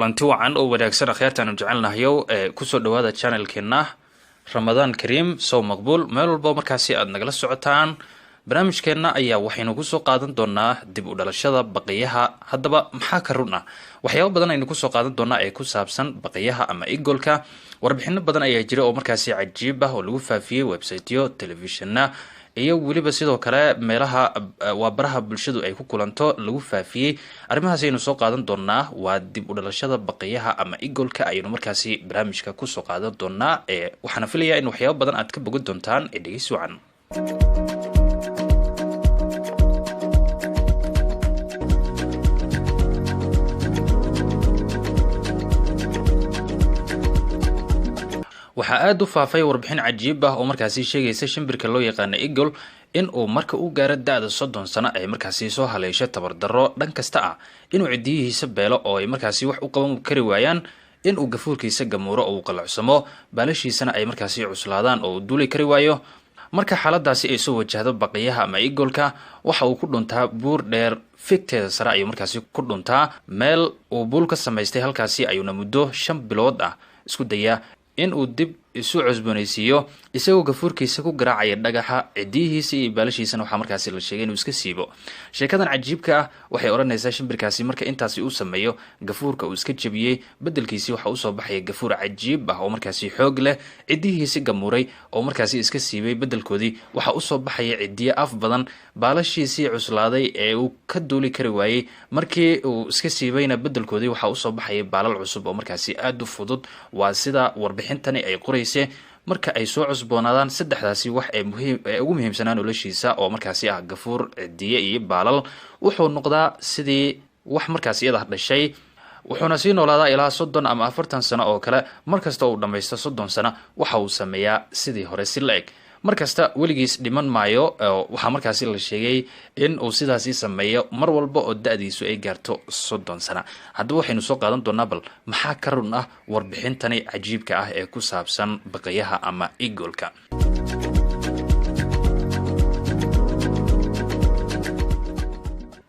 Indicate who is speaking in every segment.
Speaker 1: Kulanti wacan oo wanaagsan, akhyaartaanu jecelnahayow, kusoo dhawaada channelkeena. Ramadaan kariim, sow maqbuul. Meel walba markaasi aada nagala socotaan, barnaamijkeenna ayaa waxaynu kusoo qaadan doonaa dib u dhalashada baqiyaha. Haddaba maxaa ka run ah? Waxyaabo badan aynu kusoo qaadan doonaa ee ku saabsan baqiyaha ama eagleka. Warbixino badan ayaa jira oo markaasi cajiib ah oo lagu faafiyey websiteyo, telefishana iyo weliba sidoo kale meelaha waa baraha bulshadu ay ku kulanto lagu faafiyey. Arrimahaas aynu soo qaadan doonaa. Waa dib u dhalashada baqiyaha ama eagleka ayaynu markaasi barnaamijka kusoo qaadan doonaa. Waxaana filayaa in waxyaabo badan aad ka bogan doontaan ee dhegeys wacan. Waxaa aada u faafay warbixin cajiib ah oo markaasi sheegaysa shimbirka loo yaqaano eagle in uu marka uu gaaro da-da 30 sano ay markaasi soo haleesho tabardarro dhan kasta ah, inuu cidiyihiisa beelo oo ay markaasi wax u qaban kari waayaan, inuu gafuurkiisa gamuuro oo uu qalacsamo, baalashiisana ay markaasi cuslaadaan oo uu duuli kari waayo. Marka xaaladaasi ay soo wajahdo baqiyaha ama eagleka, waxa uu ku dhuntaa buur dheer figteeda sare ayuu markaasi ku dhuntaa, meel uu buul ka samaystay. Halkaasi ayuuna muddo 5 bilood ah isku dayaa in uu dib isu cusboonaysiiyo, isagoo gafuurkiisa ku garaacaya dhagaxa. Cidiyihiisa iyo baalashiisana waxaa markaasi la sheegay inuu iska siibo. Sheekadan cajiibka ah waxay odhanaysaa, shimbirkaasi marka intaasi uu sameeyo, gafuurka uu iska jebiyey bedelkiisii waxaa usoo baxaya gafuur cajiib ah oo markaasi xoog leh. Cidihiisi gamuuray oo markaasi iska siibay bedelkoodii waxaa usoo baxaya cidiyo af badan. Baalashiisii cuslaaday ee uu ka duuli kari waayey markii uu iska siibayna, bedelkoodii waxaa usoo baxaya baalal cusub oo markaasi aada u fudud. Waa sida warbixintani ay qorayse. Marka ay soo cusboonaadaan saddexdaasi wax ee muhiim ee ugu muhiimsanaa noloshiisa, oo markaasi ah gafuur, cidiye iyo baalal, wuxuu noqdaa sidii wax markaasi iyada dhashay, wuxuuna sii noolaadaa ilaa 30 ama 40 sano oo kale. Markasta uu dhammaysto 30 sano, waxa uu sameeyaa sidii hore si la eg. Markasta weligiis dhiman maayo. Waxaa markaasi la sheegay in uu sidaasi sameeyo mar walba oo da-diisu ay gaarto 30 sana. Haddaba waxaynu soo qaadan doonaa bal maxaa ka run ah warbixintani cajiibka ah ee ku saabsan baqayaha ama eagleka.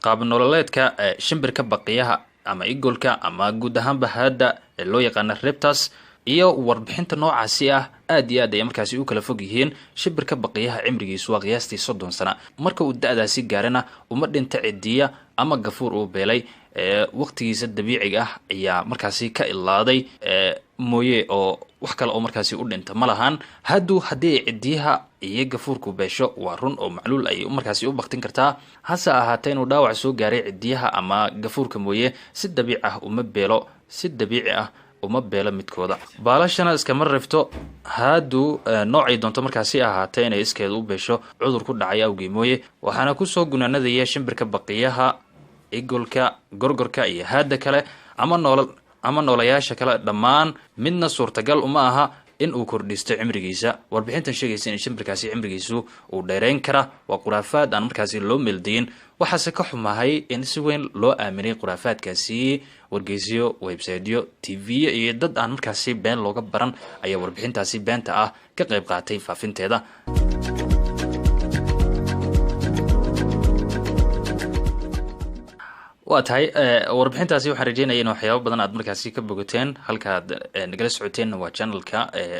Speaker 1: Qaab nololeedka shimbirka baqiyaha ama eagleka ama guud ahaanba haadda ee loo yaqaana reptas iyo warbixinta noocaasi ah aad iyo aad ay markaasi u kala fog yihiin. Shimbirka baqiyaha cimrigiisu waa qiyaastii 30 sana. Marka uu da-daasi gaarana, uma dhinta cidiya ama gafuur uu beelay waqtigiisa dabiiciga ah ayaa markaasi ka ilaaday mooye, oo wax kale oo markaasi u dhinta ma lahan. Hadduu haddii ay cidiyaha iyo gafuurku beesho, waa run oo macluul ay markaasi u baktin kartaa. Hase ahaatee, inuu dhaawac soo gaaray cidiyaha ama gafuurka mooye, si dabiic ah uma beelo, si dabiici ah uma beelo midkooda. Baalashana iskama rifto haaduu noocay doonto markaasi ahaatee inay iskeeda u beesho cudur ku dhacay awgii mooye. Waxaana kusoo gunaanadaya, shimbirka baqiyaha, eagleka, gorgorka iyo haadda kale ama nool ama noolayaasha kale dhammaan midna suurtagal uma aha in uu kordhisto cimrigiisa. Warbixintan sheegaysa in shimbirkaasi cimrigiisu uu dheereyn kara waa khuraafaad aan markaasi loo meeldayin. Waxaase ka xumahay in si weyn loo aaminay khuraafaadkaasi. Wargeysyo, websiteyo, TV iyo dad aan markaasi been looga baran ayaa warbixintaasi beenta ah ka qayb qaatay faafinteeda. Waa tahay warbixintaasi. Waxaan rajeynaya in waxyaabo badan aad markaasi ka bogateen. Halkaad nagala socoteenna waa channelka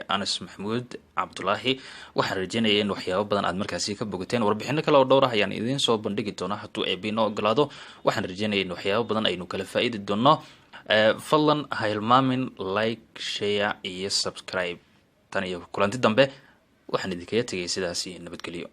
Speaker 1: Anas Maxamuud Cabdulaahi. Waxaan rajeynaya in waxyaabo badan aad markaasi ka bogateen. Warbixino kale oo dhowr ah ayaan idiin soo bandhigi doonaa hadduu Eebe inoo ogolaado. Waxaan rajeynaya in waxyaabo badan aynu kala faa-iidi doono. Fadlan ha hilmaamin like, share iyo subscribe. Tan iyo kulanti dambe, waxaan idinkaga tegay sidaasi nabadgelyo.